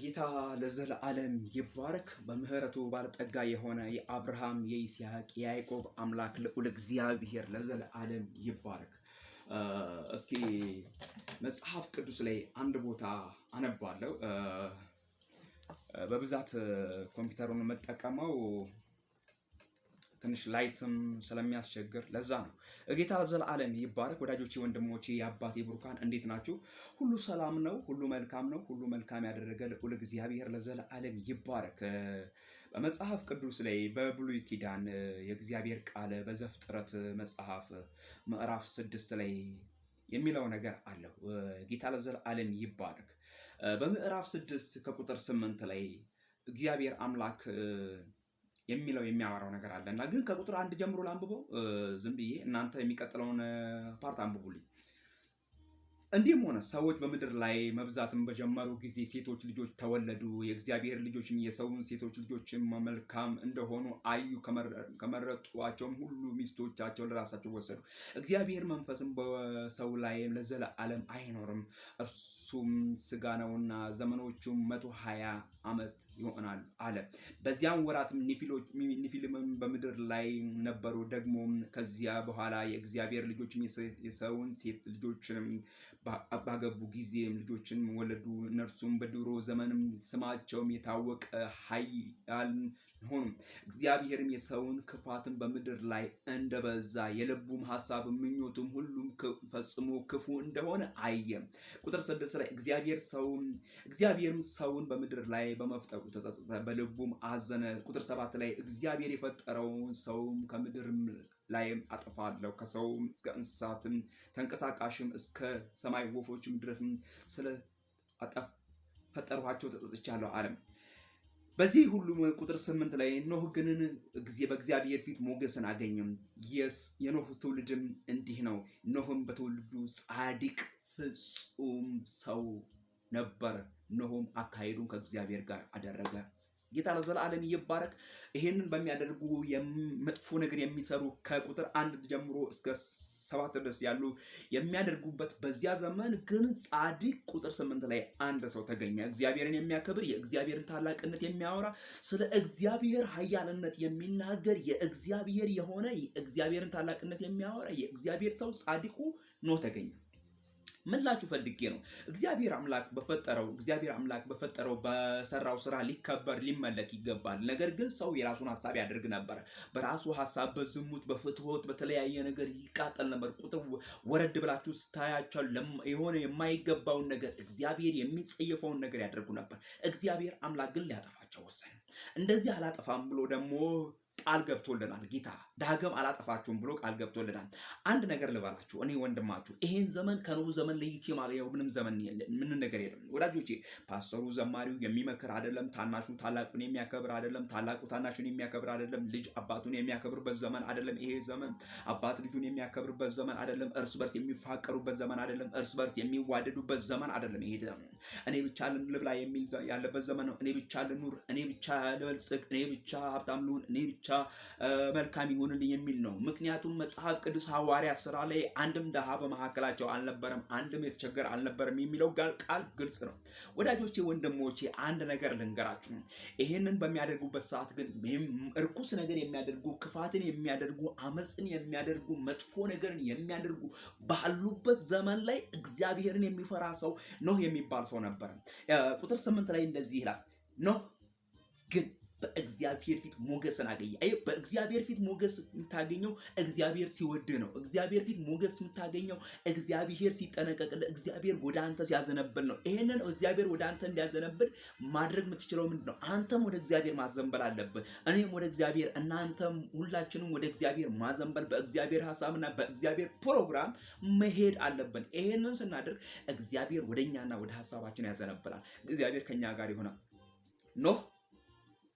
ጌታ ለዘለዓለም ይባረክ። በምህረቱ ባለጠጋ የሆነ የአብርሃም የይስሐቅ የያዕቆብ አምላክ ልዑል እግዚአብሔር ለዘለዓለም ይባረክ። እስኪ መጽሐፍ ቅዱስ ላይ አንድ ቦታ አነባለሁ። በብዛት ኮምፒውተሩን የምጠቀመው ትንሽ light ም ስለሚያስቸግር ለዛ ነው። ጌታ ለዘላለም ይባረክ። ወዳጆቼ፣ ወንድሞቼ፣ የአባቴ ብሩካን እንዴት ናችሁ? ሁሉ ሰላም ነው፣ ሁሉ መልካም ነው። ሁሉ መልካም ያደረገ ልዑል እግዚአብሔር ለዘላለም ይባረክ። በመጽሐፍ ቅዱስ ላይ በብሉይ ኪዳን የእግዚአብሔር ቃል በዘፍጥረት መጽሐፍ ምዕራፍ 6 ላይ የሚለው ነገር አለው። ጌታ ለዘላለም ይባረክ። በምዕራፍ 6 ከቁጥር 8 ላይ እግዚአብሔር አምላክ የሚለው የሚያወራው ነገር አለ እና ግን ከቁጥር 1 ጀምሮ ላንብበው ዝም ብዬ፣ እናንተ የሚቀጥለውን part አንብቡልኝ። እንዲህም ሆነ፣ ሰዎች በምድር ላይ መብዛትን በጀመሩ ጊዜ ሴቶች ልጆች ተወለዱ። የእግዚአብሔር ልጆችም የሰውን ሴቶች ልጆችን መልካም እንደሆኑ አዩ። ከመረጧቸውም ሁሉ ሚስቶቻቸው ለራሳቸው ወሰዱ። እግዚአብሔር መንፈስም በሰው ላይ ለዘለዓለም አይኖርም፣ እርሱም ስጋ ነውና ዘመኖቹም 120 ዓመት ይሆናል አለ። በዚያም ወራትም ኔፊልምም በምድር ላይ ነበሩ። ደግሞ ከዚያ በኋላ የእግዚአብሔር ልጆችም የሰውን ሴት ልጆችንም ባገቡ ጊዜም ልጆችን ወለዱ። እነርሱም በድሮ ዘመንም ስማቸውም የታወቀ ኃያላን ሆኑ። እግዚአብሔርም የሰውን ክፋትን በምድር ላይ እንደበዛ የልቡም ሀሳብ ምኞቱም ሁሉም ፈጽሞ ክፉ እንደሆነ አየ። ቁጥር 6 ላይ እግዚአብሔርም ሰውን በምድር ላይ በመፍጠሩ ተጸጸተ፣ በልቡም አዘነ። ቁጥር 7 ላይ እግዚአብሔር የፈጠረውን ሰውም ከምድር ላይም አጠፋለሁ፣ ከሰውም እስከ እንስሳትም ተንቀሳቃሽም እስከ ሰማይ ወፎችም ድረስም ስለ ፈጠርኋቸው ተጸጽቻለሁ አለ። በዚህ ሁሉ ቁጥር 8 ላይ ኖህ ግን ጊዜ በእግዚአብሔር ፊት ሞገስን አገኘም። የኖህ ትውልድም እንዲህ ነው። ኖህም በትውልዱ ጻድቅ ፍጹም ሰው ነበር። ኖህም አካሄዱን ከእግዚአብሔር ጋር አደረገ። ጌታ ለዘላለም ይባረክ። ይሄንን በሚያደርጉ መጥፎ ነገር የሚሰሩ ከቁጥር 1 ጀምሮ እስከ 7 ድረስ ያሉ የሚያደርጉበት በዚያ ዘመን ግን ጻድቅ ቁጥር 8 ላይ አንድ ሰው ተገኘ። እግዚአብሔርን የሚያከብር፣ የእግዚአብሔርን ታላቅነት የሚያወራ፣ ስለ እግዚአብሔር ኃያልነት የሚናገር፣ የእግዚአብሔር የሆነ የእግዚአብሔርን ታላቅነት የሚያወራ የእግዚአብሔር ሰው ጻድቁ ኖህ ተገኘ። ምን ላችሁ ፈልጌ ነው? እግዚአብሔር አምላክ በፈጠረው በሰራው ስራ ሊከበር ሊመለክ ይገባል። ነገር ግን ሰው የራሱን ሀሳብ ያደርግ ነበር። በራሱ ሀሳብ በዝሙት፣ በፍትወት፣ በተለያየ ነገር ይቃጠል ነበር። ቁጥር ወረድ ብላችሁ ስታያቸው የሆነ የማይገባውን ነገር፣ እግዚአብሔር የሚጸየፈውን ነገር ያደርጉ ነበር። እግዚአብሔር አምላክ ግን ሊያጠፋቸው ወሰነ። እንደዚህ አላጠፋም ብሎ ደግሞ ቃል ገብቶልናል። ጌታ ዳግም አላጠፋችሁም ብሎ ቃል ገብቶልናል። አንድ ነገር ልበላችሁ፣ እኔ ወንድማችሁ ይሄን ዘመን ከኖህ ዘመን ለይቼ ማየው ምንም ዘመን ምንም ነገር የለም ወዳጆቼ። ፓስተሩ ዘማሪው የሚመክር አይደለም። ታናሹ ታላቁን የሚያከብር አይደለም። ታላቁ ታናሹን የሚያከብር አይደለም። ልጅ አባቱን የሚያከብርበት ዘመን አይደለም። ይሄ ዘመን አባት ልጁን የሚያከብርበት ዘመን አይደለም። እርስ በርስ የሚፋቀሩበት ዘመን አይደለም። እርስ በርስ የሚዋደዱበት ዘመን አይደለም። ይሄ ዘመን እኔ ብቻ ልብላ የሚል ያለበት ዘመን ነው። እኔ ብቻ ልኑር፣ እኔ ብቻ ልበልጽግ፣ እኔ ብቻ ሀብታም ልሁን፣ እኔ ብቻ መልካም ይሁንልኝ የሚል ነው። ምክንያቱም መጽሐፍ ቅዱስ ሐዋርያት ስራ ላይ አንድም ድሃ በመካከላቸው አልነበረም፣ አንድም የተቸገረ አልነበረም የሚለው ቃል ግልጽ ነው። ወዳጆቼ፣ ወንድሞቼ፣ አንድ ነገር ልንገራችሁ። ይሄንን በሚያደርጉበት ሰዓት ግን እርኩስ ነገር የሚያደርጉ፣ ክፋትን የሚያደርጉ፣ አመፅን የሚያደርጉ፣ መጥፎ ነገርን የሚያደርጉ ባሉበት ዘመን ላይ እግዚአብሔርን የሚፈራ ሰው ኖህ የሚባል ሰው ነበረ። ቁጥር 8 ላይ እንደዚህ ይላል፣ ኖህ ግን በእግዚአብሔር ፊት ሞገስን አገኘ። አይ፣ በእግዚአብሔር ፊት ሞገስ የምታገኘው እግዚአብሔር ሲወድህ ነው። እግዚአብሔር ፊት ሞገስ የምታገኘው እግዚአብሔር ሲጠነቀቅልህ፣ እግዚአብሔር ወደ አንተ ሲያዘነብል ነው። ይሄንን እግዚአብሔር ወደ አንተ እንዲያዘነብል ማድረግ የምትችለው ምንድን ነው? አንተም ወደ እግዚአብሔር ማዘንበል አለብህ። እኔም ወደ እግዚአብሔር፣ እናንተም፣ ሁላችንም ወደ እግዚአብሔር ማዘንበል፣ በእግዚአብሔር ሀሳብና በእግዚአብሔር ፕሮግራም መሄድ አለብን። ይሄንን ስናደርግ እግዚአብሔር ወደኛና ወደ ሀሳባችን ያዘነብላል። እግዚአብሔር ከኛ ጋር ይሆናል። ኖህ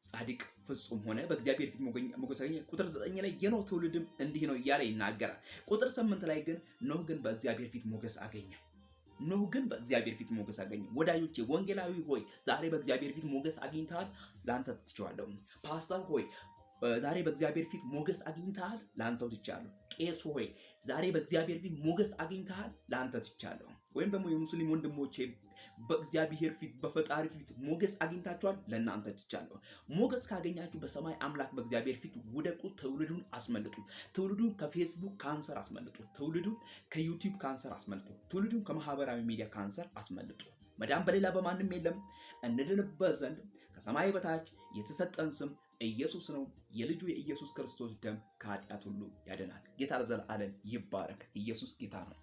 ጻድቅ ፍጹም ሆነ፣ በእግዚአብሔር ፊት ሞገስ አገኘ። ቁጥር 9 ላይ የኖህ ትውልድም እንዲህ ነው እያለ ይናገራል። ቁጥር 8 ላይ ግን ኖህ ግን በእግዚአብሔር ፊት ሞገስ አገኘ። ኖህ ግን በእግዚአብሔር ፊት ሞገስ አገኘ። ወዳጆቼ፣ ወንጌላዊ ሆይ፣ ዛሬ በእግዚአብሔር ፊት ሞገስ አግኝተሃል? ለአንተ ትቼዋለሁ። ፓስተር ሆይ፣ ዛሬ በእግዚአብሔር ፊት ሞገስ አግኝተሃል? ለአንተው ትቻለሁ። ቄስ ሆይ፣ ዛሬ በእግዚአብሔር ፊት ሞገስ አግኝተሃል? ለአንተ ትቻለሁ። ወይም ደግሞ የሙስሊም ወንድሞቼ በእግዚአብሔር ፊት በፈጣሪ ፊት ሞገስ አግኝታችኋል። ለእናንተ ትቻለሁ። ሞገስ ካገኛችሁ በሰማይ አምላክ በእግዚአብሔር ፊት ውደቁ። ትውልዱን አስመልጡ። ትውልዱን ከፌስቡክ ካንሰር አስመልጡ። ትውልዱን ከዩቲዩብ ካንሰር አስመልጡ። ትውልዱን ከማህበራዊ ሚዲያ ካንሰር አስመልጡ። መዳን በሌላ በማንም የለም። እንድንበት ዘንድ ከሰማይ በታች የተሰጠን ስም ኢየሱስ ነው። የልጁ የኢየሱስ ክርስቶስ ደም ከኃጢአት ሁሉ ያድናል። ጌታ ለዘላለም ይባረክ። ኢየሱስ ጌታ ነው።